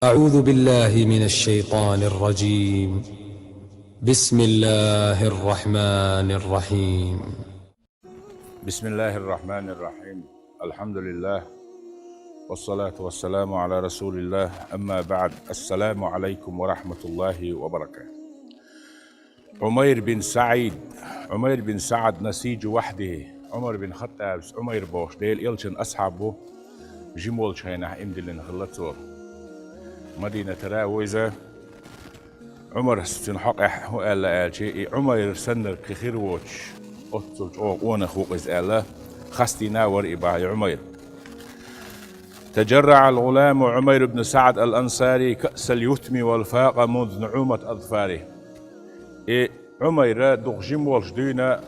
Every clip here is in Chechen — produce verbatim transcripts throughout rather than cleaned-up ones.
أعوذ بالله من الشيطان الرجيم. بسم الله الرحمن الرحيم. بسم الله الرحمن الرحيم. الحمد لله. والصلاة والسلام على رسول الله. أما بعد. السلام عليكم ورحمة الله وبركاته. Ӏумайр бин СаӀид. Ӏумайр бин СаӀад насиджу вахьдихӀи. Ӏумар бин Хаттабас Ӏумайр бохуш Делан элчан асхьаб ву, жима волчу хенахь иман диллина хилла цо. Мадинатара ву иза. Ӏумарс цуьнан хьокъехь хӀун аьлла аьлча, и Ӏумайр саннарг кхин хир воцуш, оццул чӀогӀа къонах ву-кх иза аьлла, хастийна а вара и бах и Ӏумайр. تجرع الغلام عمير بن سعد الأنصاري كأس اليتم والفاقة منذ نعومة أظفاره. И Ӏумайра дукха жима волуш дуьйна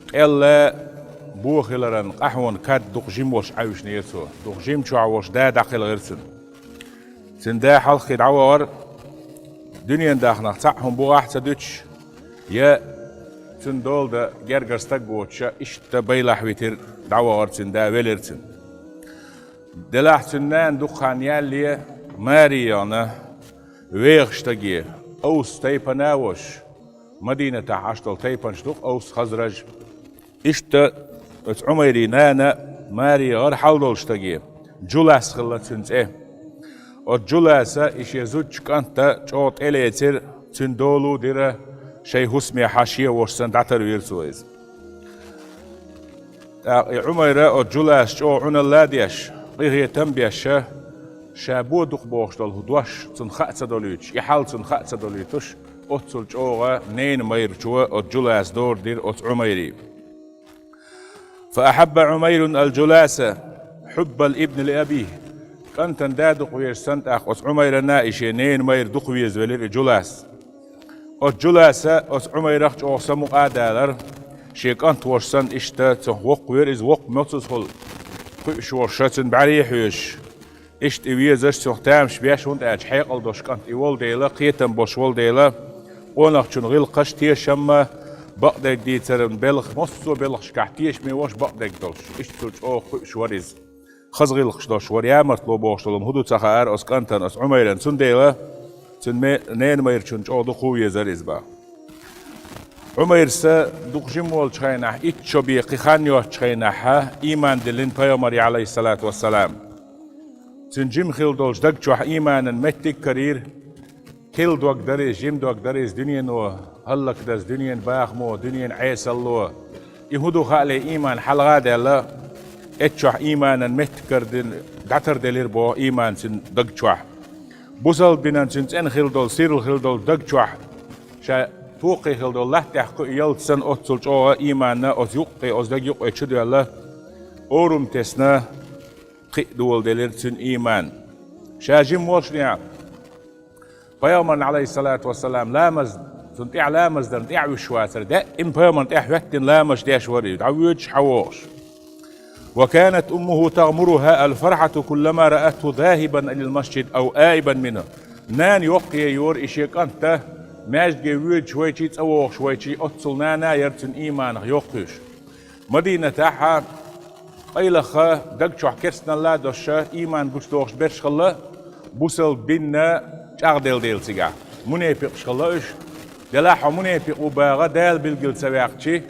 къелла бохиларан къахьона кад дукха жима волуш Ӏаьвшинера цо. Дукха жима чохь волуш да дӀакхелхира цуьнан. Цуьнан да хьалххе дӀавахара, дуьнен дахнарх цхьаъ хӀума бухахь а ца дуьтуш, я цуьнан дола дан гергара стаг воцуша, иштта байлахь витира, дӀавахара цуьнан да, велира цуьнан. Делахь цуьнан нана дукха хан ялале маре яхана вехаш стаге, Авс тайпана а волуш, Мадинатахь Ӏаш долу тайпанаш ду-кх Авс, Хазраж. Иштта оцу Ӏумайрин нана маре яхара хьал долуш стаге, Джулас хилла цуьнан цӀе. Оцу Джуласа и шен зудчу кӀанта чӀогӀа тӀелецира, цуьнан дола а дира, шайн хӀусамехьа шен а волуш санна дӀатарвира цо иза. ТӀаккха и Ӏумайра оцу Джуласа чӀогӀа Ӏуналла а деш, къинхетам а беш, ша бо дукха бохуш долу хӀу дош цунна хаа ца долуьйтуш, и хьал цунна хаа ца долуьйтуш, оццул чӀогӀа ненан майрачо оцу Джуласа дора дира оцу Ӏумайре. فأحب عمير الجلاس حب الابن لأبيه. КӀантана да дукха везаш санна, тӀаккха оцу Ӏумайрана и шен ненан майра дукха везавелира и Джулас. Оцу Джуласа оцу Ӏумайрах чӀогӀа самукъа а далара, шен кӀант волуш санна, иштта цунах воккхавера иза, воккха моцазхула кхуьуш волуш, цуьнан бӀаьре а хьоьжуш. Иштта и везаш, цунах тамаш беш, хӀунда аьлча хьекъал долуш кӀант и волу дела, кхетам болуш волу дела, къонахчун гӀиллакхаш, тешам а, бакъдерг дийцаран белхан, массо а белхашкахь тешаме волуш, бакъдерг долуш. Иштта цу чӀогӀа кхуьуш вара иза. Хаза гӀиллакхаш долуш вара, ямартло бохуш долу хӀума хӀун ду ца хаьара оцу кӀантана, оцу Ӏумайрана. Цундела цуьнан ме-, ненан майрачунна чӀогӀа дукха везара иза бах. Ӏумайрса дукха жима волчу хенахь, итт шо бен кхин хан йоцучу хенахь, ийман диллина пайхамаре, Ӏалайхиссалату вассалам. Цуьнан жима хилла долчу даг чохь ийманан меттиг а карийра, керла дог дара иза, жима дог дара иза, дуьнено хӀаллакдаза, дуьненан бахамо, дуьненан Ӏесалло. И хӀун ду хаале, ийман хьалха а даьлла, эццахь ийманан меттиг кардина, дӀатарделира боху ийман цуьнан даг чохь. Бусалба динан цуьнан цӀена хилла долу, сирла хилла долу даг чохь, ша токхе хилла долу латта тӀехь кхуьу ялта санна, оццул чӀогӀа ийманна оцу юккъе, оцу даг юккъе чудоьлла, орам тесна, кхин а доладелира цуьнан ийман. Ша жима волчу дийнахь, пайхамарна, Ӏалайхиссалату вассалам, ламаз, цунна тӀехь ламаз дарна тӀехь вуьсуш вацара, даима пайхамарна тӀехь хӀоьттина ламаз деш вара иза, дӀавоьдуш, хьавогӀуш. وكانت أمه تغمرها الفرحة كلما رأته ذاهبا إلى المسجد أو آئبا منه. Нана йоккхае йора и шен кӀанта, маьждиге воьдуш вайчий, цӀа вогӀуш вайчий, оццул нана а яра цуьнан ийманах йоккхуьйсуш. Мадинатахь къайлаха даг чохь керстаналла а дош, ийман гучудохуш берш хилла, бусалба динна чӀагӀделла дела цигахь. Мунепикъаш хилла уьш. Делахь хьо мунепикъ ву баха Дала билгал ца ваьккхичи,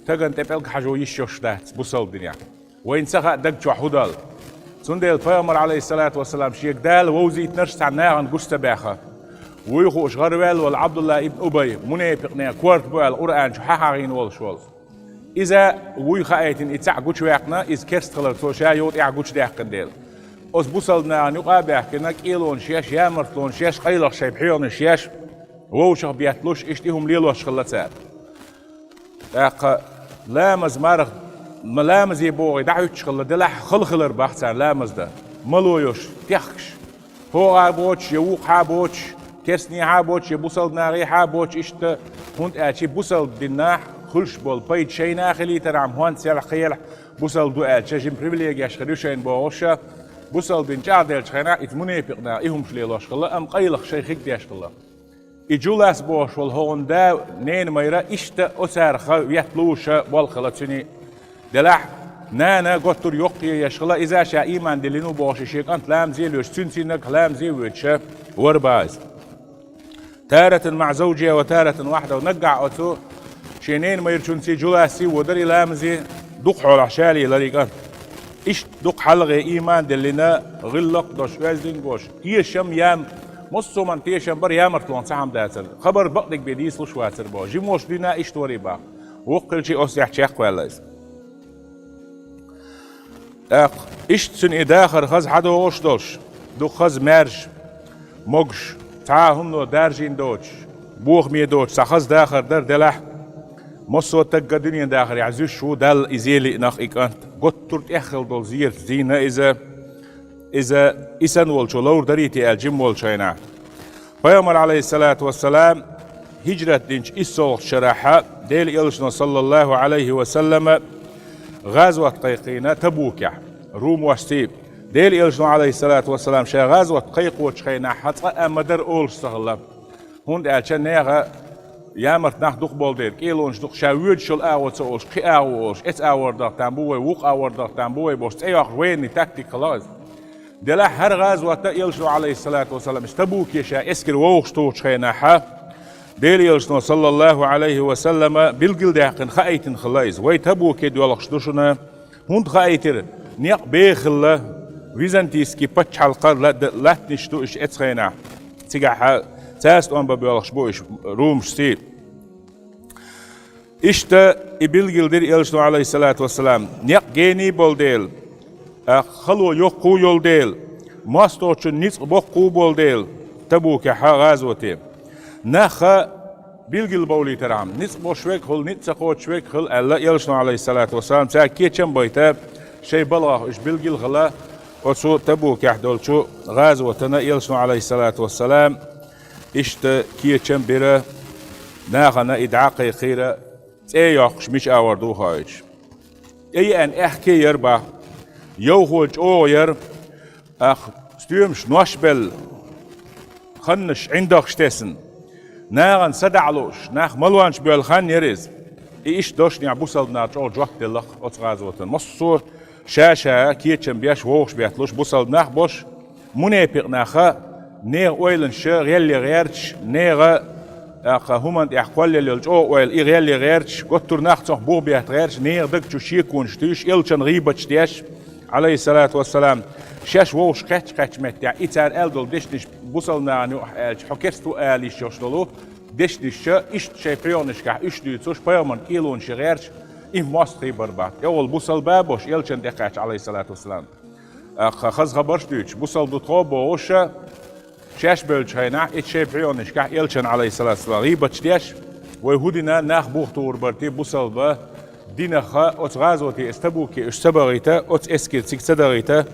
стагана тӀе пӀелг хьажо йиш йолуш дац бусалба динехь. Вайна ца хаьа даг чохь хӀун долу. Цундела пайхамар, Ӏалайхиссалату вассалам, шега Дала вовзийтинарш цхьана нахана гуш ца баьхна. Вуй хууш гӀараваьлла волу Ӏабдулла ибн Убай, мунепикънех корта бу аьлла Къуръан чу хьахьагӀийна волуш волу. Иза вуй хаийтина и цхьаъ гучуваьккхина, иза керста хилар цо ша йолу тӀехь гучудаьккхина дела. Оцу бусалба нахана юкъа а баьхкина, кӀелонаш еш, ямартлонаш еш, къайлаха шайн пхьегӀанаш еш, вовшах бетталуш, иштта и хӀума лелош хилла цара. ТӀаккха ламаз марха, ма ламазе богӀий дӀахӀуьттуш хилла, делахь хала хилар бах царна ламаз дан. Мало йолуш, техкаш. ХӀокху а боцуш, я вукху а боцуш, керстанехьа а боцуш, я бусалба нахехьа а боцуш, иштта, хӀунда аьлча бусалба динехь хуьлуш болу пайда шайна а хилийтархьама, хӀонца елахь, кхин елахь, бусалба ду аьлча, жима привилегеш хир ю шайна бохуша, бусалба дин чӀагӀделлачу хенахь, иза мунепикъ наха и хӀумаш лелош хилла, амма къайлаха шайн хиг деш хилла. И Джулас бохуш волу хӀокхуьнан да, ненан майра иштта оцарах ветталуша болх хилла цуьнан. Делахь, Нана готтур йоккхае еш хила, иза ша иман диллина ву бохуш, шен кӀант ламазе лоьцуш, цуьнан цӀийнаг ламазе воьдуш вар база. تارة مع زوجها وتارة وحده, наггахь оцу шен ненан майрачунций, Жуласций водар и ламазе, дукха хьолахь ша лелар и кӀант. Иштта дукха хьалхе иман диллина, гӀиллакх а долуш, оьздангалла а долуш, тешам, ям, массо а хӀуманна тешам бар, ямартлонах цхьа хӀума дацар. Хабар бакъдерг бен дийцалуш вацар боху. Жимачу дуьненахь иштта вар и боху. Воккха хилча а оццу тӀехь чекхваьлла иза. ТӀаккха иштта цуьнан и дахар хаза хьадогӀуш долуш, дукха хаза маьрша, могуш, цхьа а хӀумано даржийна доцуш, бохаме доцуш, цхьа хаза дахар дара делахь, массо а стагга дуьненан дахарехь зуьйш ву Далла и зен лиънарг и кӀант. Готтур тӀехь хилла долу зераца зийна иза, иза и санна волчо ловр дарий те аьлла жима волчу хенахь. Пайхамар, Ӏалайхиссалату вассалам, хӀижрат динчу иссалгӀачу шарахь Делан Элчано, саллаллаху Ӏалайхи ва саллама, гӀазот кхайкхийна Табукехь, румошций. Делан Элчано, Ӏалайхиссалату вассалам, ша гӀазот кхайкхочу хенахь цкъа а ма дара олуш ца хилла. ХӀунда аьлча нехан ямарт нах дукха болу дела, кӀелонаш дукха, ша воьдуш йолу агӀо ца олуш, кхин агӀо олуш, эцу агӀор даха там бу вай, вукху агӀор даха там бу вай бохуш, цӀе йоккхуш военный тактика хилла иза. Делахь хӀара гӀазот а Элчано, Ӏалайхиссалату вассалам, иза Табуке ша эскар вовшахтухучу хенахь, Делан Элчано, саллаллаху Ӏалайхи ва саллама, билгалдаьккхина, хаийтина хилла иза. Вай Табуке доьлхуш ду шуна, хӀунда хаийтира, некъ беха хилла, византийский пачхьалкхара ла-, латтанаш ду уьш эцу хенахь. Цигахь цаьрца тӀом бан боьлхуш бу уьш, румашций. Иштта и билгалдира Элчано, Ӏалайхиссалату вассалам, некъ гений болу дела, а, хало йоккхо йолу дела, мостагӀчун ницкъ боккхо болу дела, Табукехь гӀазоте. Нах билгалбовлийтархьама, ницкъ болуш верг хуьлу, ницкъ ца кхочуш верг хуьлу аьлла, Элчано, Ӏалайхиссалату вассалам, цаьрга кечам а байта, шайн балхах уьш билгал а хила, оцу Табукехь долчу гӀазотана Элчано, Ӏалайхиссалату вассалам, иштта кечам а бира, нахана и дӀа а кхайкхийра, цӀе а йоккхуш, мича агӀор ду а хоуьйтуш. ТӀееана аьхке яра боху, йовхо чӀогӀа яра, ах, стоьмаш нош белла, ханнаш ӀиндагӀаш тесна, нахана садаӀа лууш, нах малонча боьлла хан яра иза. И иштта долчунехь бусалба наха чӀогӀа жоп делла оцу гӀазотана. Массо а ша-ша кечам беш, вовшахбетталуш бусалба нах а болуш, мунепикъ наха, нехан ойланаш гӀелъе гӀерташ, нехан, тӀаккха хӀуманна тӀехь кхоллаелла йолу чӀогӀа ойла, и гӀелъе гӀерташ, готтур нах цунах бух бетта гӀерташ, нехан даг чу шеконаш туьйсуш, Элчанна гӀийбаташ деш, Ӏалайхиссалату вассалам, шаьш вовшахкхеттачу-кхеттачу меттехь, и цара аьлла долу дешнаш бусалба нахана юкъахь аьлча, хьо керста ву ала йиш йолуш долу дешнаш, иштта шайн пхьоьханашкахь уьш дуьйцуш, пайхамарна кӀелонаш гӀерташ, и мостагӀий бара боху. ТӀехула бусалба а болуш, Элчанна тӀекхаьчча, Ӏалайхиссалату вассалам, тӀаккха хаза хабарш а дуьйцуш, бусалба ду тхо а бохуш, шаьш бевллачу хенахь, и шайн пхьоьханашкахь Элчанна, Ӏалайхиссалату вассалам, гӀийбаташ деш, вай хӀун дина, нах бух тухур бара те бусалба динах, оцу гӀазоте, иза Табуке уьш ца бахийта, оцу эскаре цига ца дахийта,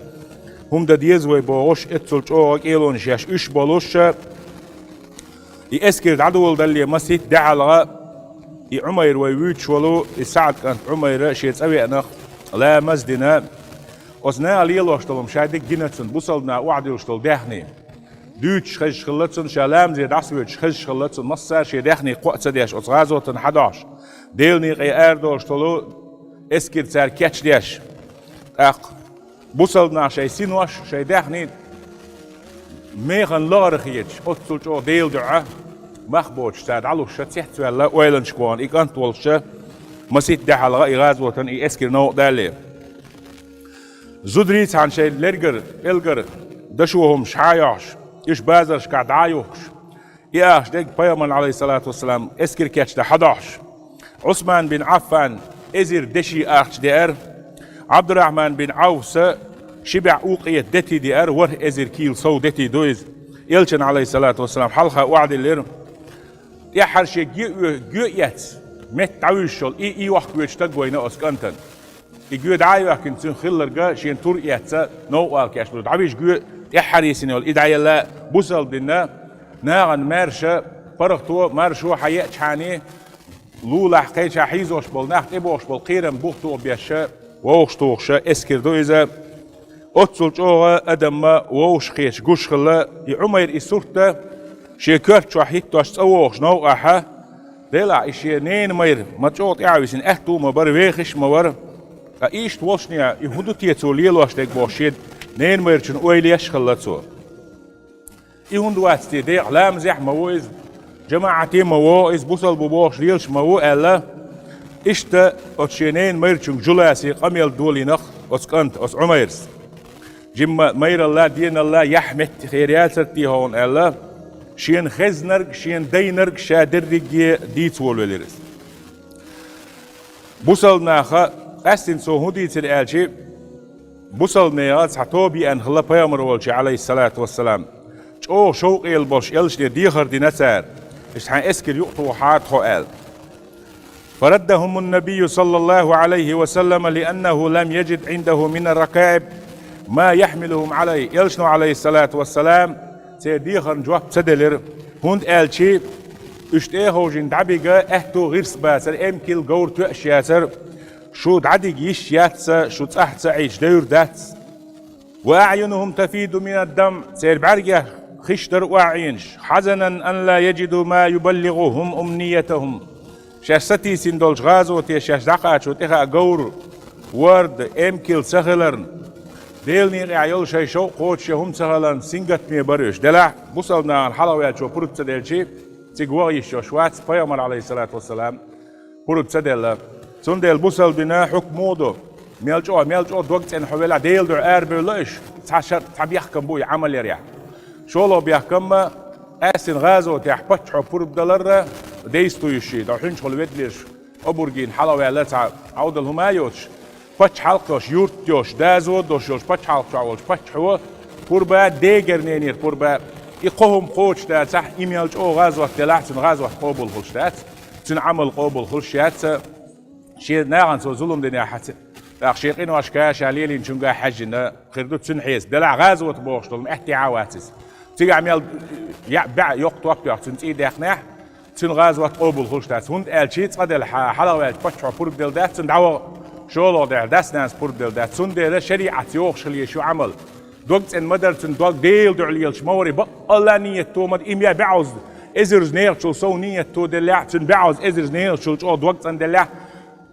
хӀума дан деза вай бохуш, эццул чӀогӀа кӀелонаш еш уьш болуш, и эскар дӀадоладалале масийтта де хьалха, и Ӏумайр вай вуьйцуш волу, и СаӀд кӀант Ӏумайра шен цӀа веанах ламаз а дина, оцу наха лелош долу хӀума ша дерг гина цунна, бусалба наха охьадуьллуш долу даьхни. Дуьйцуш хезаш хилла цунна, ша ламазе дӀасавоьдуш хезаш хилла цунна, массара шен даьхни кхоа ца деш, оцу гӀазотана хьадохьуш, Делан некъе арадолуш долу эскар цара кечдеш. ТӀаккха бусалба наха шайн синош, шайн даьхни механа лахара хеташ, оццул чӀогӀа Делан дуьхьа мах боцуш цара дӀалуш, цецваьлла, ойланашка вахана и кӀант волуш, масийтта де хьалха и гӀазотана и эскар новкъадалале. Зударий цхьаьна шайн лергара, пӀелгара дашо хӀумаш схьа а йохьуш, уьш базаршкахь дӀа а юхкуш, и ахча дерг пайхамарна, Ӏалайхиссалату вассалам, эскар кечдан хьадохьуш, Ӏусман бин Ӏаффана эзар деши ахча деара, Ӏабдуррахьман бин Ӏавфса ши бӀе укъият дети деара, ворхӀ эзар кийла сов дети ду иза. Элчанна, Ӏалайхиссалату вассалам, хьалха охьадиллира, тӀаьххьара шен гоь а, гоь а эцна, метта дӀавуьжуш йолу и, и йохка воьдуш стаг вайна оцу кӀантана. И гоь дӀа а йоьхкина, цуьнан хилларг шен тур а эцна, новкъа ала кечдо. ДӀавижа гоь тӀаьххьара йисина йолу и дӀаелла, бусалба дина, нахана маьрша, паргӀато, маршо хьаеачхьана, лулахь кхечахь хьийзош болу нах тӀебогӀуш болу кхерам бух тухуш беш, вовшахтухуш эскар ду иза. Оццул чӀогӀа адам вовшахкхеташ гуш хилла и Ӏумайр, и сурт а шен коьрта чохь хӀиттош цӀа вогӀуш новкъахь, делахь и шен ненан майра ма чӀогӀа тӀаьхьа висина аьтту а ма бара, вехаш а ма вара. Ткъа иштта волчунна, и хӀун ду те цо лелош дерг бохуш, шен ненан майрачунна ойла еш хилла цо. И хӀунда вац те, декъа ламазехь а ма ву иза, жамаӀате а ма ву иза, бусалба ву бохуш лелаш а ма ву аьлла, иштта оцу шен ненан майрачуьнга Жуласе къамел долийна-кх оцу кӀанта, оцу Ӏумайрас. Жимма майралла, деналла яхь меттахъяр яцара те хьуна аьлла, шена хезнарг, шена дайнарг ша дерриге дийца волавелира иза. Бусалба наха къаьстина цо хӀун дийцира аьлча, бусалба нехан цхьа тоба еана хилла пайхамар волчу, Ӏалайхиссалату вассалам. ЧӀогӀа шовкъе болуш элчане дехар дина цара, иштта хьайн эскар юкъатохахьа тхо аьлла. فردهم النبي صلى الله عليه وسلم لأنه لم يجد عنده من الركائب ما يحملهم عليه. Элчано, Ӏалайхиссалату вассалам, церан дехарна жоп ца делира, хӀунда аьлча уьш тӀе а ховшийна дӀабига аьтту гӀирс бацара, эмкал, говр тоьаш яцара, шу дӀадига йиш яц, шу цӀахь ца Ӏийча девр дац. وأعينهم تفيض من الدمع, церан бӀаьргех хиш дара охьаӀенаш, حزنا أن لا يجدوا ما يبلغهم أمنيتهم. Шаьш сатийсина долчу гӀазоте шаьш дӀакхачо тӀехаа говр, ворда, эмкал ца хиларна, Делан некъехь йолу шайн шовкъ кхочуш я хӀума ца хиларна, сингаттаме бара уьш. Делахь, бусалба нахана хьалхаваьллачо пурба ца делча, цига ваха йиш йолуш вац, пайхамар, Ӏалайхиссалату вассалам, пурба ца делла. Цундела бусалба динан хьукам муха ду? Мел чӀогӀа, мел чӀогӀа дог цӀена хьо велахь, Делан дуьхьа арабевлла уьш, цхьа шар, цхьа бехкам бу и Ӏамал ярехь. ШолгӀа бехкам а, къаьстина гӀазотехь паччахьо пурба далар а дейсто йиш ю, дӀа хьуьнчухула ведалерш обаргашна хьалхаваьлла цхьа Ӏовдал хӀума а йоцуш, пачхьалкх йолуш, юрт йолуш, доза долуш йолчу пачхьалкх чохь волчу паччахьо пурба, дегара ненера пурба, и кхо хӀума кхочуш дацахь, и мел чӀогӀа гӀазот делахь, цуьнан гӀазот къобал хуьлуш дац, цуьнан Ӏамал къобал хуьлуш яц, шен нахана цо зулам динехь хьаьца, тӀаккха шен къиношка, ша лелийначуьнга хьаьжжина хир ду цуьнан хьесап. Делахь гӀазот бохуш долу ма аьттехьа а вац иза. Цигахь мел яа баьӀ йоккха топ йоккху цуьнан цӀий даьхнехь, цуьнан гӀазот къобал хуьлуш дац. ХӀунда аьлча цкъа делахь хьалхаваьллачу паччахьо пурба делла дац, цунна дӀаваха шолгӀа делахь дас-нанас пурба делла дац. Цундела шариӀатца йогӀуш хила езаш ю Ӏамал. Дог цӀена ма дара цуьнан, дог Делан дуьхьа лелаш ма вара, баккъалла а нийят тома дара, и ма баьӀазза эзарза нехачул сов нийят тоделлехь, цуьнан баьӀазза эзарза нехачул чӀогӀа дог цӀанделлехь,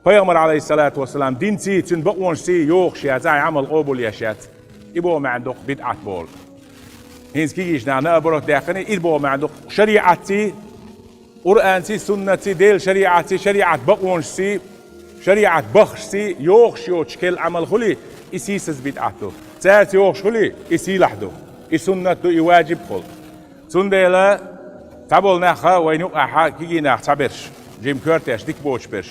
пайхамар, Ӏалайхиссалату вассалам, динций, цуьнан бакъонашций йогӀуш яц, ахь Ӏамал къобал еш яц. И боху маьӀна ду-кх бидӀат бохург. ХӀинца кегийчу нахана наоборот даьккхина, и боху маьӀна ду-кх шариӀатций, Къуръанций, суннатций, Делан шариӀатций, шариӀат бакъонашций, шариӀат бахашций йогӀуш йоцуш керла Ӏамал хуьлий, и сийсаза бидӀат ду. Цаьрца йогӀуш хуьлий, и сийлахь ду. И суннат ду, и важиб хуьлу. Цундела цхьаболу нах, вайна юкъахь кегий нах цхьаберш, жима коьртеш дика боцуш берш,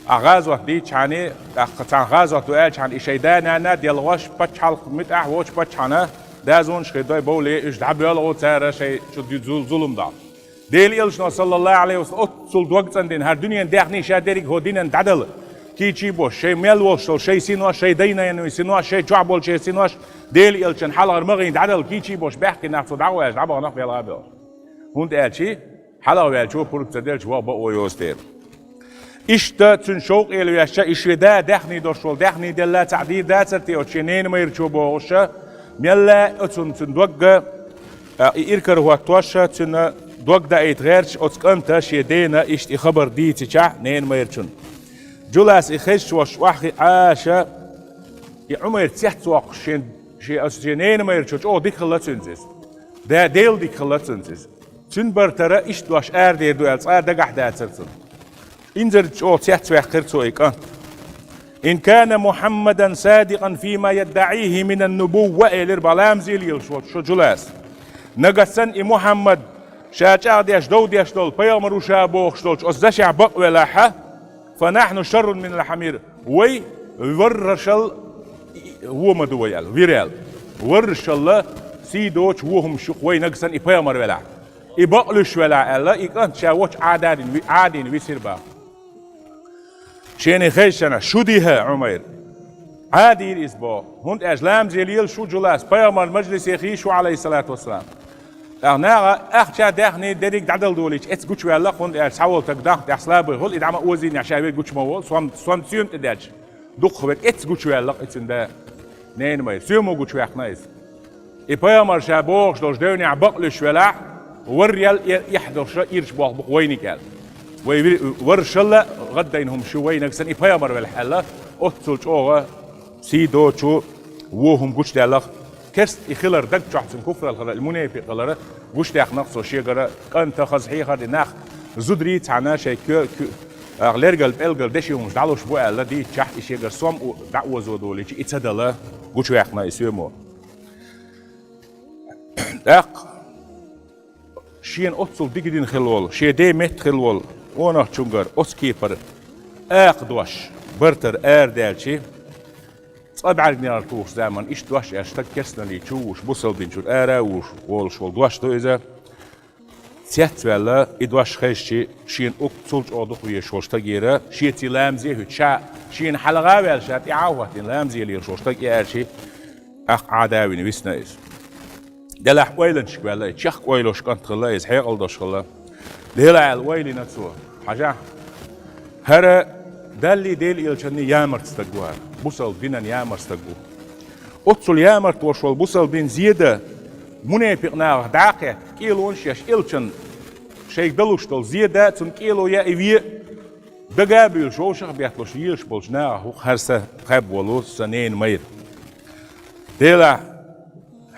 ахь гӀазот дийцчахьана, тӀаккха царна гӀазот ду аьлчахьана, и шайн да-нана делхош, пачхьалкх муьтӀахь воцуш паччахьна дозанаш хир дой, бовлий, уьш дӀабоьлху цара шайн чу ду-, зул-, зулам дала. Делан Элчано, саллаллаху Ӏалайхи ва саллам, оццул дог цӀандина, хӀара дуьненан даьхний ша дерриг хӀо динан дӀадала кийча а беш, шайн мел волуш долу шайн синош, шайн дай-наной синош, шайн чохь болчеран синош, Делан Элчанна хьалхара магӀийна дӀадала кийча а беш, баьхкина нах цо дӀагӀо аьлча, дӀабахана-кх белхан а бела. ХӀунда аьлча хьалхаваьллачо пурба ца делча, ваха бан а йоцу дела. Иштта цуьнан шовкъе ваьшша, и шен да даьхний долуш волу, даьхний делла цхьаъ дийр дацара те оцу шен ненан майрачо бохуш, мелла а оцунна цуьнан догга, а, и иракарахӀоттош, цуьнан дог даийта гӀерташ оцу кӀанта шен дена иштта и хабар дийцичахь ненан майрачунна. Жулас и хезча, ваш охьахиъна Ӏаша, и Ӏумайр цецвоккхуш шен, шен, оцу шен ненан майрачо чӀогӀа дика хилла цуьнца иза. Да, Дела дика хилла цуьнца иза. Цуьнан бартара иштта дош арадер ду аьлла цкъа а дагахь дацара цунна. Инзаре чӀогӀа цецваьккхира цо и кӀант. «Ин кана Мухьаммадан садикъан фима яддаӀийхӀи минан нубувва», — элира бахьа ламазе лелаш волчу шо Жулас. Нагахь санна и Мухьаммад ша чӀагӀдеш, дов деш долу пайхамар ву ша бохуш долчу оцу дашехь бакъвелахь, «фа нахьну шаррун минал хьамир». Вай варрашал вон ма ду вай аьлла, вир аьлла. Варрашалла сий доцу вон хӀумнаш ю-кх вай нагахь санна и пайхамар велахь. И бакълуьйш велахь аьлла, и кӀант ша волчу Ӏадийна ви-, Ӏадийна висира бахьа. Шена хезча, шу дийхьа, Ӏумайр. Ӏадийра иза боху. ХӀунда аьлча ламазе лелаш ву Жулас, пайхамаран мажлисе хий шу, Ӏалайхиссалату вассалам. ТӀаккха наха ахча, даьхний дерриг дӀадала долийча, эцца гучуваьлла-кх, хӀунда аьлча цхьаволу стаг дах тӀехь слабый хуьлу, и дӀа ма озийна, ша верг гучу ма волу, сом, сом соьма тӀе даьлча, дукхах верг, эцца гучуваьлла-кх и цуьнан да ненан майра. Соьмо гучуваьккхина иза. И пайхамар ша бохуш долчу девнехь бакълуьйш велахь, варрел э-, эхь долуш ирча болх бу-кх вайниг аьлла. Вай ви-, варрашалла гӀаддайна хӀумнаш ю вай нагахь санна и пайхамар велахь аьлла, Оццул чӀогӀа сий доцу, во хӀума гучудаьлларх, керста и хилар даг чохь цуьнан куфралла хилар, и мунепикъ хилар гучудаьккхинарх цо шегара, кӀанта хаза хьехар дина нах, зударий цхьана шайн коь-, ку-, ах, лергал-пӀелгал деши хӀумаш дӀалуш бу аьлла дийцичахь, и шегара сом у-, дӀаозо долийча, и ца дала гучуваьккхина и соьмо. ТӀаккха шена оццул дика дина хилла волу, шен ден метта хилла волу, къонахчуьнгара оцу кепара акха дош, бартара арадаьлча, цкъа бӀаьрганегӀар тухуш заманна иштта дош аьлла стаг керстаналлин чу а вуш, бусалба дин чуьра ара а вуш, волуш волу дош ду иза. Цецваьлла, и дош хезча, шена оццул чӀогӀа дукха везаш волу стагера, шеца ламазе а хӀуьттуш, ша шена хьалха а ваьлла, ша тӀаьхьа а хӀоттийна ламазе лелаш волу стаг и аьлча, тӀаккха Ӏада а вина висна иза. Делахь ойланашка ваьлла иза, чехка ойлуш кӀант хилла иза, хьекъал долуш хилла. Делахь аьлла ойла йина цо. Хьажахь, хӀара Даллий Делан элчанний ямарта стаг ву хӀара, бусалба динан ямарта стаг ву. Оццул ямарта волуш волу бусалба дин зен дан, мунепикъ нахах дӀа а кхетта, кӀелонаш а еш, элчанна шайга далуш долу зен дан, цунна кӀело ян и вен а, дага а буьйлуш, вовшах а бетталуш лелаш болчу нахах ву-кх хӀара сан кхаьбна волу сан ненан майра. Делахь,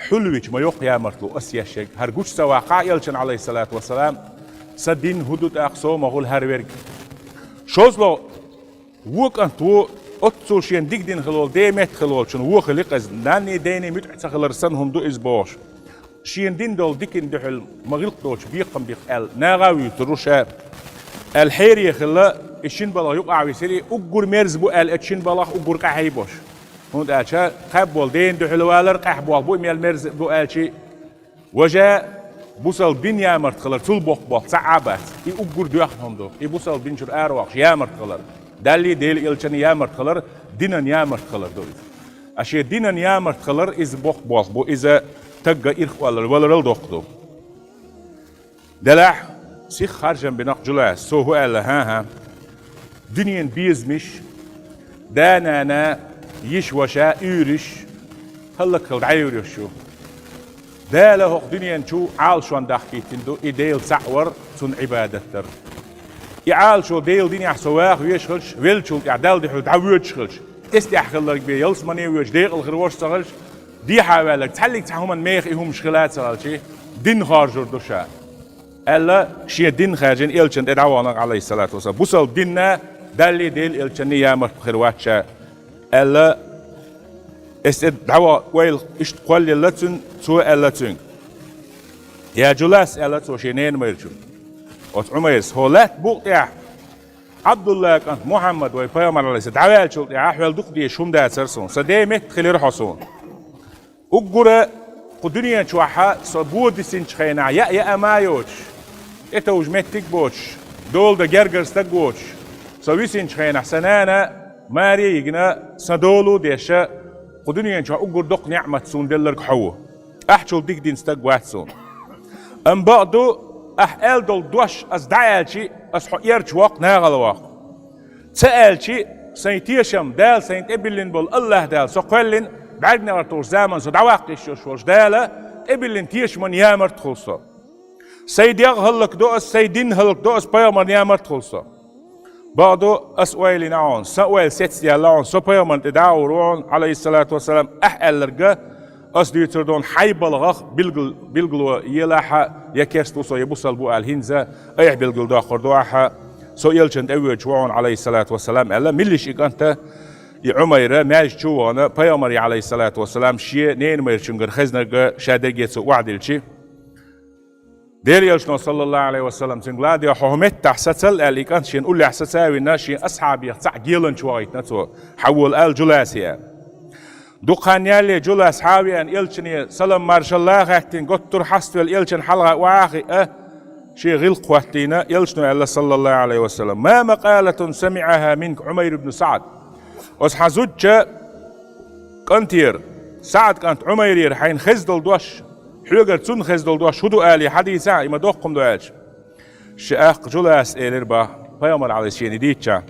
хьулвича ма йоккха ямартло ас еш ерг, хӀара гучу ца ваккхахь, элчанна, Ӏалайхиссалату вассалам, сан дин хӀун ду тӀаккха, сов ма хуьлу хӀара верг. ШозлагӀа, вон кӀант ву, оццул шена дика дина хилла волу, ден метта хилла волчун вон хили-кх иза, нанний, дений муьтӀахь ца хилар санна хӀума ду иза бохуш. Шена дина долу диканна дуьхьал ма гӀиллакх доцу бекхам биккха аьлла, нагӀа а вуьйцур ву ша, аьлла хьере хилла, и шина балха юкъахь висира, и уггар мерза бу аьлла, оцу шина балхах уггар къаьхьа бу-кх. ХӀунда аьлча кхаьбна волу дена дуьхьал валар къаьхьа болх бу, и мел мерза бу аьлча, важа бусалба дин ямарта хилар, цул боккха болх цхьа а бац. И уггар доьхна хӀума ду. И бусалба дин чуьра аравоккхуш ямарта хилар, Даллий, Делан элчанний ямарта хилар, динан ямарта хилар ду иза. А шен динан ямарта хилар, иза боккха болх бу, иза стагга ирх оллар валарал доккха ду. Делахь, сиха харжам бина-кх Джулас, цо хӀун аьлла, хӀан-хӀа, дуьненан безамаш, да-нана, йиша-ваша, уьйраш, хӀаллакьхила дӀайовр йолуш ю. Дала хӀокху дуьнен чу Ӏалашонна дахкийтина ду, и Дела цхьаъ вар, Цунна Ӏибадат дар. И Ӏалашо Делан динехь со ваха везаш хилча, веллачул тӀаьхьа Далла дуьхьал дӀавоьдуш хилча, эс тӀехь хилларг бен ялсамане воьдуш декъала хир волуш ца хилча, дехьа ваьлларг цхьаллиг цхьа хӀуманна меха и хӀумаш хила а ца хилча, дин хоржур ду ша, аьлла, шен дин хаьржина элчанна тӀе дӀавахана, Ӏалайхиссалату вассалам. Бусалба динна Даллий, Делан элчанний ямарта хир вац ша, аьлла, эс тӀе дӀаваха ойла иштта кхоллаелла цуьнан, цо аьлла цуьнга: «Я Джулас, — аьлла цо шен ненан майрачунна, оцу Ӏумайрас, — хӀо лаьтта букъа тӀехь Ӏабдулла кӀант Мухьаммад вай пайхамар, Ӏалайхиссалам, дӀаваьллачул тӀаьхьа хьоьл дукха дезаш хӀума дацара суна. Сан ден метта хилира хьо суна. Уггара кху дуьнен чохь со бо дисинчу хенахь яа яа ма йоцуш, тӀетовжа меттиг а боцуш, дола дан гергара стаг а воцуш, со висинчу хенахь сан нана маре а йигна, сан дола а деш, кху дуьнен чохь уггар доккха неӀмат суна делларг хьо ву. Ахьчул дика дина стаг вац суна. Амма бакъду, ахь аьлла долу дош ас дӀааьлчи, ас хьо эрча воккху, нахала воккху. Ца аьлчи, сайн тешам, Дала сайна тӀебиллина болу АллахӀ Дала, со кхоьллина, бӀаьрганегӀар тухуш заманна со дӀаваккха йиш йолуш волчу Дала тӀебиллина тешаман ямарта хуьлу со. Сайн дегӀ хӀаллакдо ас, сайн дин хӀаллакдо ас, пайхамарна ямарта хуьлу со. Бакъду, ас ойла йина хьуна, сан ойла сецдаьлла хьуна, со пайхамарна тӀе дӀа а гӀур ву хьуна, Ӏалайхиссалату вассалам, ахь аьлларга, ас дуьйцур ду хьуна, хьайн балхах билгал-, билгало елахьа, я керста ву со, я бусалба ву аьлла, хӀинца айхьа билгалдоккхур ду ахьа, со элчанна тӀевоьдуш ву хьуна, Ӏалайхиссалату вассалам, аьлла, милла йиш и кӀанта, и Ӏумайра, маьждиг чу а вахана, пайхамаре, Ӏалайхиссалату вассалам, шен ненан майрачуьнгара хезнарг ша дерриге цо охьадилличи, Делан элчано, саллаллаху Ӏалайхи ва саллам, цуьнга ладегӀа, хьо хӀокху меттехь сацал аьлла, и кӀант шена уллехь саца а вина, шен асхьабех цхьаъ геланчу вахийтина цо, хьавола аьлла Джуласе аьлла. Дукха хан ялале Джулас хьа а веана, элчане салам-маршалла а хаьттина, готтур хьаставелла элчанна хьалха охьа а хиъна, шен гӀиллакх хӀоттийна, элчано аьлла, саллаллаху Ӏалайхи ва саллам: «Ма макъалатун самиӀаха минка Ӏумайр ибн СаӀд». Оцу хьан зудча кӀантера, СаӀд кӀант Ӏумайрера хьайна хезна долу дош, хьоьгара цунна хезна долу дош хӀун ду алий, хьадийцахьа, и ма доккха хӀума ду аьлча. Ши аккха Джулас элира бах, пайхамар Ӏалайхи шена и дийцча: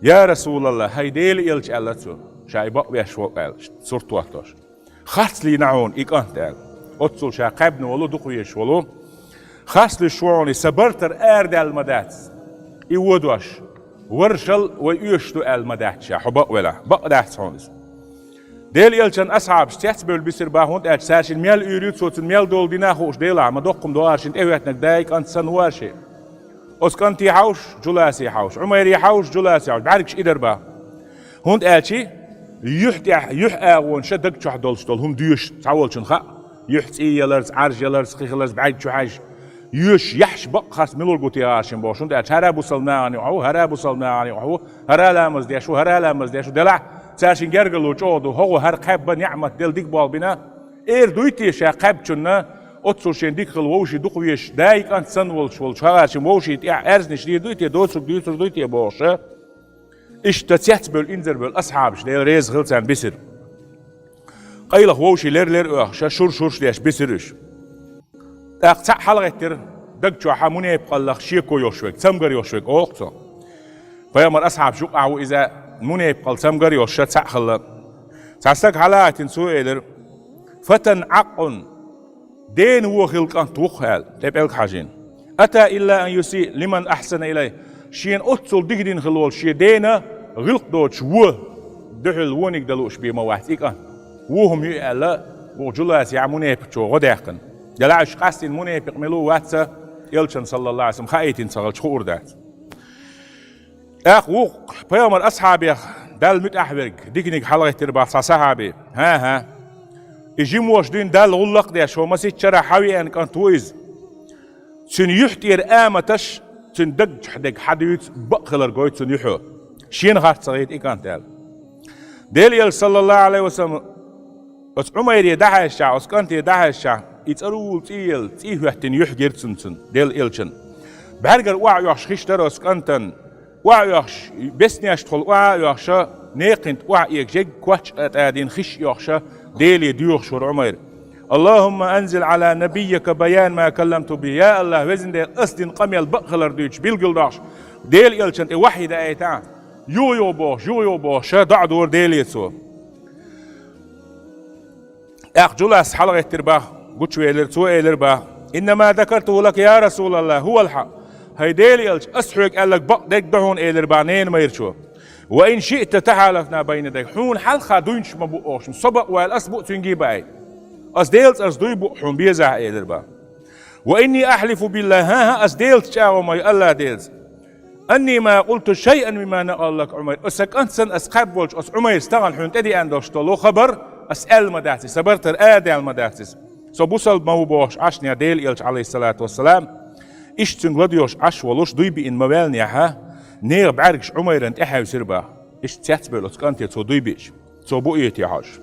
«Я Расулаллах, хӀай Делан элча», — аьлла цо, ша и бакъ веш волу аьлла, сурт хӀоттош. «Харцлийна хьуна и кӀант», — аьлла. Оццул ша кхаьбна волу, дукха везаш волу. «Харцлуьйш ву хьуна и, сан бартара арадаьлла ма дац и вон дош. Варшал вай оьшуш ду аьлла ма дац ша, хьо бакъ велахь, бакъ дац хьуна иза. Делан элчан асхьабаш цецбевлла бисир бах, хӀунда аьлча цаьршин мел уьйр ю, цо цунна мел дола дина а хууш делахь, ма доккха хӀума догӀаршин тӀехӀоьттинарг дай кӀант санна ву ар ши. Оцу кӀанте хьовш, Жуласе хьовш, Ӏумайре хьовш, Жуласе хьовш, бӀаьргаш и дар бах. ХӀунда аьлча юьхь тӀехь, юьхь агӀонаш ша даг чохь долуш долу хӀума доьшуш цхьаволчун хаьа, юьхь цӀий яларца, Ӏарж яларца, кхин хиларца бӀаьрг чу хьаьжжа, йоьшуш яхьаш бакъ харц мила гур гу те гӀаршин бохуш, хӀунда аьлча хӀара бусалба нахана юкъахь ву, хӀара бусалба нахана юкъахь ву, хӀара ламаз деш ву, хӀара ламаз деш ву, делахь цаьршин гергарло чӀогӀа ду, хӀогӀу хӀара кхаьбба, ниӀмат делла дика болх бина, эр дуй те ша кхаьбчунна, оццул шен дика хила вовший дукха везаш, дай кӀант санна волуш волчу хӀара шин вовшийн тӀехь аьрзнаш дийр дуй те, доцург дуьйцур дуй те бохуша? Иштта цецбевлла, инзарбевлла асхьабаш, Дела реза хила царна, бисира. Къайлаха вовший лер-лер оьхуша, шур-шурш деш бисира уьш. ТӀаккха цхьаъ хьалагӀеттира, даг чохьа мунепакъаллах шеко йолуш верг, цамгар йолуш верг, олу цо. Пайхамар асхьабаш юкъахь ву иза, мунепакъалла цамгар йолуша цхьаъ хилла. Цхьа стаг хьалагӀаьттина, цо элира: «Фатан Ӏакъун, дена вон хилла кӀант ву-кх», аьлла, тӀе пӀелг хьажийна. «Ата илла ан юси лиман ахьсана илай». Шена оццул дика дина хилла волу шен дена гӀиллакх доцуш вон дуьхьал вониг дан лууш бен ма вац и кӀант. Вон хӀума ю аьлла, вукху Жуласехь мунепикъ чу гӀо даьккхина. Делахь уьш къастийна мунепикъ мила ву, вац а, элчан, саллаллаху Ӏалайхи ва саллам, хаийтина ца хилча хуур дац. ТӀаккха вукху пайхамар асхьабех Далла муьтӀахь верг диканиг хьалагӀеттира бах цхьа сахьаби. ХӀан-хӀа. И жимош дуьйна Далла гӀуллакх а деш, хӀо масийтта шарахь хьавеана кӀант ву иза. Цуьнан юьхь тӀера аматаш, цуьнан даг чохь дерг хьадуьйцу, бакъ хилар гойту цуьнан юьхьо. Шена харц ца гӀийта и кӀант аьлла. Делан элча, саллаллаху Ӏалайхи ва саллам, оцу Ӏумайре дӀахьаьжчахь, оцу кӀанте дӀахьаьжчахь, и цӀарула цӀий елла, цӀий хӀоьттина юьхь гира цунна, цунна, Делан элчан. БӀаьргара охьаоьхуш хиш дара оцу кӀантан, охьаоьхуш, беснештахула охьа а оьхуша, некхин тӀе охьаэгаш ерг коч а тӀадийна хиш а йохуша, Деле доьхуш вара Ӏумайр. «Аллахумма анзил Ӏала набиййика баян ма калламту бихӀи». Я АллахӀ, везан Дела, ас дина къамел бакъ хилар дуьйцуш билгалдохуш, Делан элчан тӀе вахьйи даийтахьа, юха-юха бохуш, юха-юха бохуша, доӀа дора Деле цо. ТӀаккха Жулас хьалагӀеттира бах, гучувелира, цо элира бах: «Иннама закартуху лака, я РасулаллахӀ, хӀувал хьакъ». ХӀай Делан элча, ас хьоьга аьлларг бакъ дерг ду хьуна, элира бах ненан майрачо. «Ва ин шиъта тахьалафна байна ядайк». Хьуна хьалха дуйнаш ма бу оха шуна, со бакъ ваьлла, ас бу цуьнга баийта. Ас Делан цӀарца дуй бу хьуна безахь, элира бах. «Ва инни ахьлифу биллахӀ», хӀан-хӀа, ас Делаца чӀагӀо ма йо, АллахӀ Делаца. «Анни ма къулту шайъан мимма накъала лака Ӏумайр». Аса кӀант санна ас кхаьбболчу ас Ӏумайрас тахана хьуна тӀедеана долуш долу хабар ас аьлла ма дац иза, сан бартара арадаьлла ма дац иза. Со бусалба ма ву бохуш Ӏаш нехан Делан элча, Ӏалайхиссалату вассалам, иштта цуьнга ладоьгӀуш Ӏаш волуш, дуй биъна ма ваьлла нехан, нехан бӀаьргаш Ӏумайран тӀе хьаьвсира бах. Иштта цецбевлла оцу кӀанте цо дуй биъча, цо буъ йойтий хьожуш.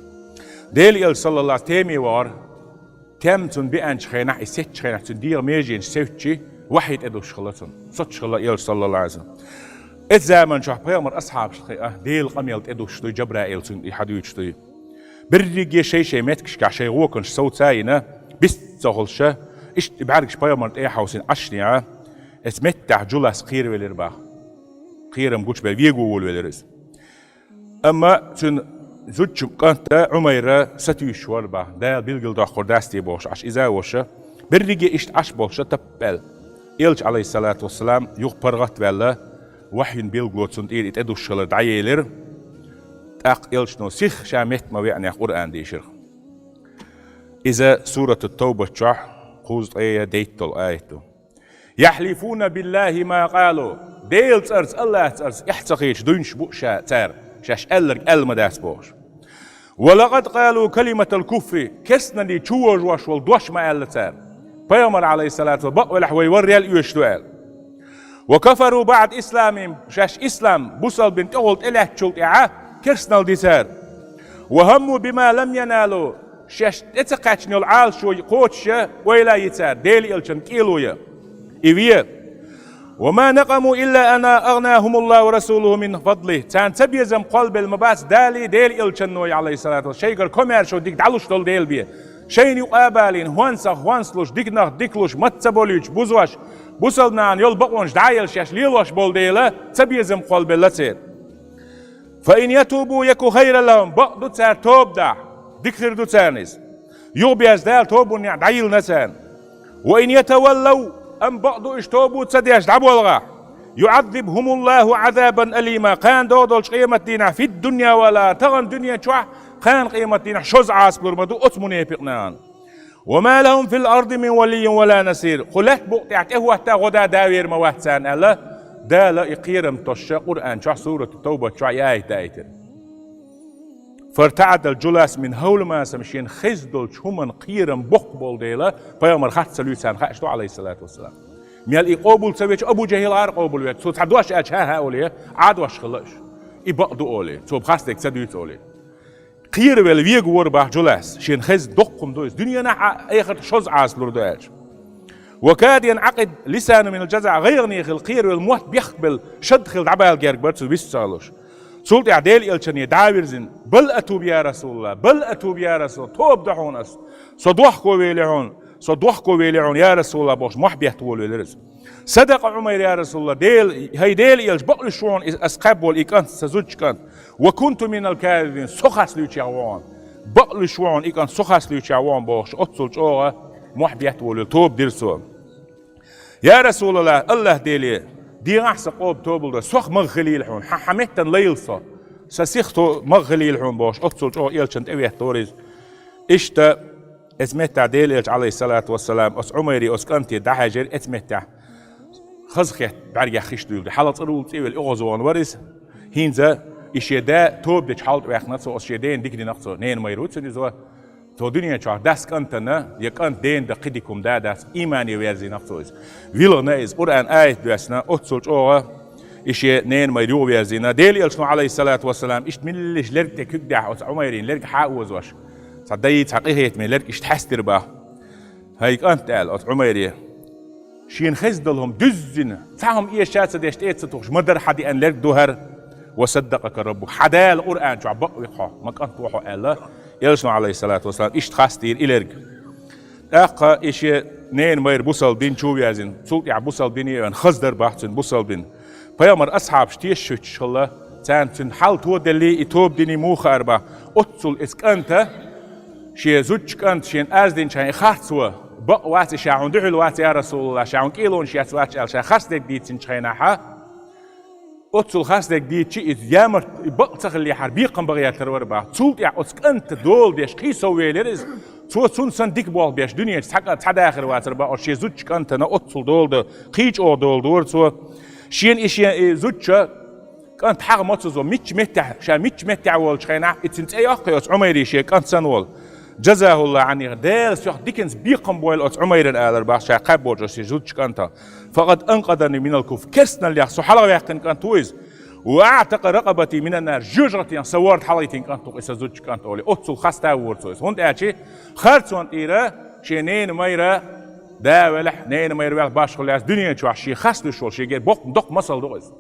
Делан элча, саллаллахӀу Ӏалайхи ва саллам, теме вахара, тем цунна биъанчу хенахь, и сецчу хенахь цуьнан дегӀан меженаш севцчи, вахьйи тӀедуссуш хилла цунна. Соцуш хилла элча, саллаллахӀу Ӏалайхи ва саллам. Оцу заманчохь пайхамар асхьабашна хиъа, Делан къамел тӀедуссуш дуй, Жабраил цунна и хьадуьйцуш дуй. Берриге шай-шай меттигашкахь шайн гӀоканаш совца а йина, бист ца хуьлуша, иштта и бӀаьргаш пайхамарна тӀе а хьовсийна Ӏаш нехан, оцу меттехь Жулас кхеравелира бах. Кхерам гучубелла вего волавелира иза. Амма цуьнан зудчун кӀант Ӏумайр сатуьйсуш вара бах, Дала билгалдоккхур дац те бохуш Ӏаш иза а волуша, берриге иштта Ӏаш болуша таппа аьлла. Элча, Ӏалайхиссалату вассалам, юха паргӀат а ваьлла, вахьйин билгало цунна тӀера и тӀедуссуш хилар дӀаелира. ТӀаккха элчано сиха ша метта ма веанех Къуръан дийшира. Иза Суратут-Тавбат чохь кхузткъе дейтталгӀа аят ду. «Яхьлифуна биллахӀи ма къалу». Делан цӀарца, АллахӀан цӀарца эхь ца хеташ дуйнаш бу ша цара, шаьш аьлларг аьлла ма дац бохуш. «Ва лакъад къалу калиматал куфри». Керстаналлин чу вожош волу дош ма аьлла цара. Пайхамар, Ӏалайхиссалату вассалам, бакъ велахь вай варрел оьшуш ду аьлла. «Ва кафару баӀда исламихӀим». Шаьш ислам, бусалбина тӀехула тӀелаьцначул тӀаьхьа керстаналла ди цара. «Ва хӀамму бима лам яналу». Шаьш тӀе ца кхаьчна йолу Ӏалашо кхочуш я, ойла а йи цара, Делан элчан кӀело я. И ве. «Ва ма накъаму илла ан агӀнахӀумуллахӀу ва расулухӀу мин фадлихӀ». Царна цабезам кхоллабелла ма бац Далий, Делан элчанной, Ӏалайхиссалату вассалам, шайгара комаьршо дика дӀалуш долу Дела бен. Шайна юкъа а балийна, хӀонсах хӀонс луш, диканах дика луш, маца ца болуьйтуш, бузош, бусалба нахана йолу бакъонаш дӀа а елла шаьш лелош болу дела, цабезам кхоллабелла церан. «Фа ин ятубу яку хайран лахӀум». Бакъ ду цара тоба дахь, дика хир ду царна иза. Юхаберза Дала тобанна некъ дӀайиллина царна. «Ва ин ятаваллав», амма бакъ ду уьш тоба ца деш дӀаболгӀахь. يعذبهم الله عذابا أليما. Кхана догӀа долчу къематдийнахь في الدنيا والآخرة, тахана дуьнен чохь, кхана къематдийнахь шозза Ӏазап лур ма ду оцу мунепикъ нахана. وما لهم في الأرض من ولي ولا نصير. Кху лаьтта букъа тӀехь тӀехӀотта гӀо дан да вер ма вац царна аьлла, Дала и кхерам тосуш Къуръан чохь, сурату Тавбат чохь и аят даийтира. فارتعد الجلس من هول ما سمع, шена хезна долчу хӀуманна кхерам боккха болу дела, пайхамар харц ца луьйцарна хаьаш ду, Ӏалайхиссалату вассалам. Мел и къобал ца веча, Абу ЖахӀил гӀара къобал веца, цо цхьа дош аьлча, хӀан-хӀа олий, Ӏа дош хилла уьш. И бакъ ду олий, цо харц дерг ца дуьйцу олий. Кхеравелла вегавора боху Джулас, шена хезна доккха хӀума ду иза. Дуьненахь а, эхартахь шозза Ӏазап лур ду аьлча. وكاد ينعقد لسانه من الجزع, гӀайгӀане хилла кхеравелла, мотт бехк белла, шад хилла дӀабала герга бара цу вист ца хилуш. Цул тӀаьхьа Делан элчане дӀа а вирзина: بل أتوب يا رسول الله, بل أتوب يا رسول الله, тоба до хьуна ас. Со дохко велий хьуна, со дохко велий хьуна, я Расулаллах, бохуш, мохь бетта волавелира иза. صدق عمير يا رسول الله, Дела, хӀай Делан элча, бакълуьйш ву хьуна и, ас кхаьбна волу и кӀант, сан зудчун кӀант. وكنت من الكاذبين, со харц луьйчех ву хьуна. Бакълуьйш ву хьуна и кӀант, со харц луьйчех ву хьуна, бохуш, оццул чӀогӀа мохь бетта волавелла, тоба дира цо. Я Расулаллах, Аллах Деле, дехахь сан къобал тобал дан, сох магӀа хилийла хьуна, хьан, хьан меттана лайла со, сан сих то-, магӀа хилийла хьуна, бохуш, оццул чӀогӀа элчанна тӀеветтора иза. Иштта, оцу меттехь Делан элча, Ӏалайхиссалату вассалам, оцу Ӏумайре, оцу кӀанте дӀахьаьжира оцу меттехь. Хазахетта бӀаьргех хиш дуьйлу. Хьалха цӀарула цӀе а велла, оьгӀазвахана вара иза. ХӀинца и шен да тоба дечу хьал тӀе ваьккхина цо, оцу шен дена дика дина-кх цо, ненан майра ву цуьнан иза. Цо дуьнен чохь дас кӀантана, я кӀант дена дан кхин дика хӀума да дац, иймане верзийна-кх цо иза. ВилгӀна иза, Къуръан аят доьссина, оццул чӀогӀа и шен ненан майра юхаверзийна. Делан элчано, Ӏалайхиссалату вассалам, иштта меллаша лерг тӀе куьг даьхьа оцу Ӏумайрин лерг хьа а озош, цхьа дайи цхьа къинхетаме лерг иштта хьаьстира боху. ХӀай кӀант, аьлла оцу Ӏумайре, шена хезна долу хӀума дуьззина, цхьа хӀума эшача ца деш, тӀе а ца тухуш, ма-дарра хьан деана лерг ду хӀара. وصدقك ربك, хьан Дала Къуръан чохь бакъ ви-кх хьо, ма кӀант ву хьо аьлла, элчано, Ӏалайхиссалату вассалам, иштта хастийра и лерг. ТӀаккха и шен ненан майра бусалба дин чу а верзина, цул тӀаьхьа бусалба дине а веана, хаза дара боху цуьнан бусалба дин. Пайхамар асхьабаш тешаш хӀуьттуш хилла, царна цуьнан хьал тоделлий, и тоба динний муха хаар боху, оццул оцу кӀанта, шен зудчун кӀанта шена арз динчхьана и харц ван, бакъ вац и, ша хьуна дуьхьал вац, я Расулаллах, ша хьуна кӀелонаш еш вац аьлла, ша харц дерг дийцинчу хенахь, оццул харц дерг дийцича, иза ямарт, и бакъ ца хиллехьара, бекхам бан гӀертар вара боху. Цул тӀаьхьа оцу кӀанта дола деш кхин сов велира иза. Цо цунна санна дика болх беш, дуьнен чу цхьа кӀа-, цхьа дахар вацара боху, оцу шен зудчун кӀантана оццул дола дан, кхин чӀогӀа дола дора цо. Шена и шен, и зудчун кӀант хьагӀ ма ца зо, мичча меттехь, ша мичча меттехь волчу хенахь, и цуьнан цӀе йоккхий оцу Ӏумайре шен кӀант санна волу. جزاه الله عني, Дала сох диканца бекхам бойла оцу Ӏумайрана, алара боху ша кхаьббочу шен зудчун кӀанта. فقد أنقذني من الكفر, керстаналлех со хьалхаваьккхина кӀант ву иза. وأعتق رقبتي من النار, жоьжахатех сан ворда хьалхайтина кӀант ву-кх и сан зудчун кӀант олий, оццул хастийра цо иза. ХӀунда аьлча харцонан тӀера шен ненан майра, да велахь, ненан майра велахь, башхалла яц, дуьнен чохь шен хасталуьйш волу, шен герга боккха доккха масал ду-кх иза.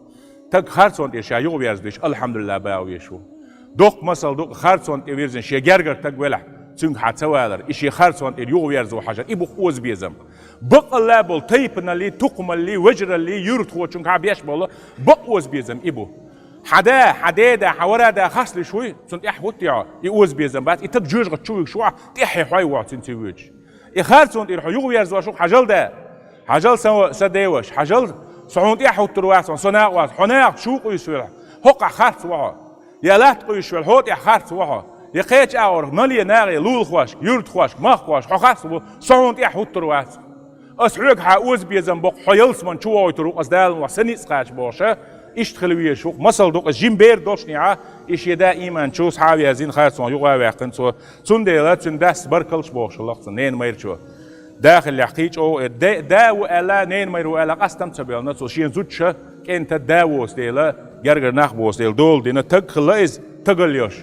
Стаг харцонан тӀера ша юхаверза веш, алхьамдулиллах, баха веш ву. Доккха масал ду-кх харцонан тӀе вирзина шен гергара стаг велахь, цуьнга хьан ца валар, и шен харцонан тӀера юхаверзо хьажар, и бу-кх озабезам. Баккъалла болу тайпаналлий, тукхамаллий, вежараллий, юьртахочуьнга хьан беш болу бакъ озабезам и бу. Хьан да, хьан деда, хьан вара да хасталуьйш вуй, цунна тӀаьхьа хӀуттий хьо, и озабезам бац, и стаг жоьжахати чу вуьгуш ву хьо, тӀаьххье хьой ву хьо цуьнан ца воьдуш. И харцонан тӀера хьо юхаверзош ву-кх, хьажал да. Хьажал сан, сан деваш, хьажал, со хьуна тӀаьхьа хӀуттур вац, со накъост, хьо нахаца чу къуьйсуш велахь, хӀокхахь харц ву хьо. Я латта къуьйсуш велахь, хьо тӀехь харц ву хьо. Я кхечу агӀор мале нахе, лулахошка, юьртахошка, махкахошка, хьо харц ву, со хьуна тӀаьхьа хӀуттур вац. Ас хьоьга хьан озабезам боккху, хьо ялсамане чу вогӀуьйтур ву-кх ас, Дала мукъ лахь, сан ницкъ кхача бохуш, иштта хила везаш ву-кх. Масал ду-кх, жима бер долчунехь, и шен да ийман чу схьа а верзина, харцонан юха а ваьккхина цо. Цундела цуьнан дас баркаллаш бохуш хилла-кх цунна, ненан майрачо. Да хиллехь кхин чӀогӀа, э, де-, да ву аьлла, ненан майра ву аьлла, къастам ца бевлла цо, шен зудчун кӀентан да воцу дела, гергара нах боцу дела, дола дина стаг хилла иза, стагал йолуш.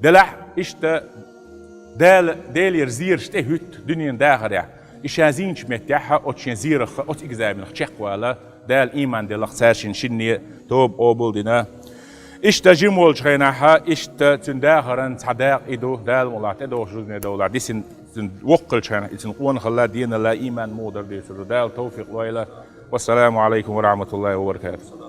Делахь иштта Дала, Делера зераш тӀе хӀуьтту дуьненан дахарехь. И ша зийначу меттехь, оцу шен зерах, оцу экзаменах чекхвала, Дала ийман делла-кх цаьршинна шинне, тоба къобал дина. Иштта жима волчу хенахь, иштта цуьнан дахаран цхьа дакъа и ду, Дала мукъ лахь, тӀедогӀучу жузане довлахь, дисина цуьнан воккха хилчу хенахь, и цуьнан къонахалла, деналла ийман муха дара дуьйцур ду. Дала тавфикъ лойла. Вассаламу Ӏалайкум ва рахьматуллахӀи ва баракатухӀ.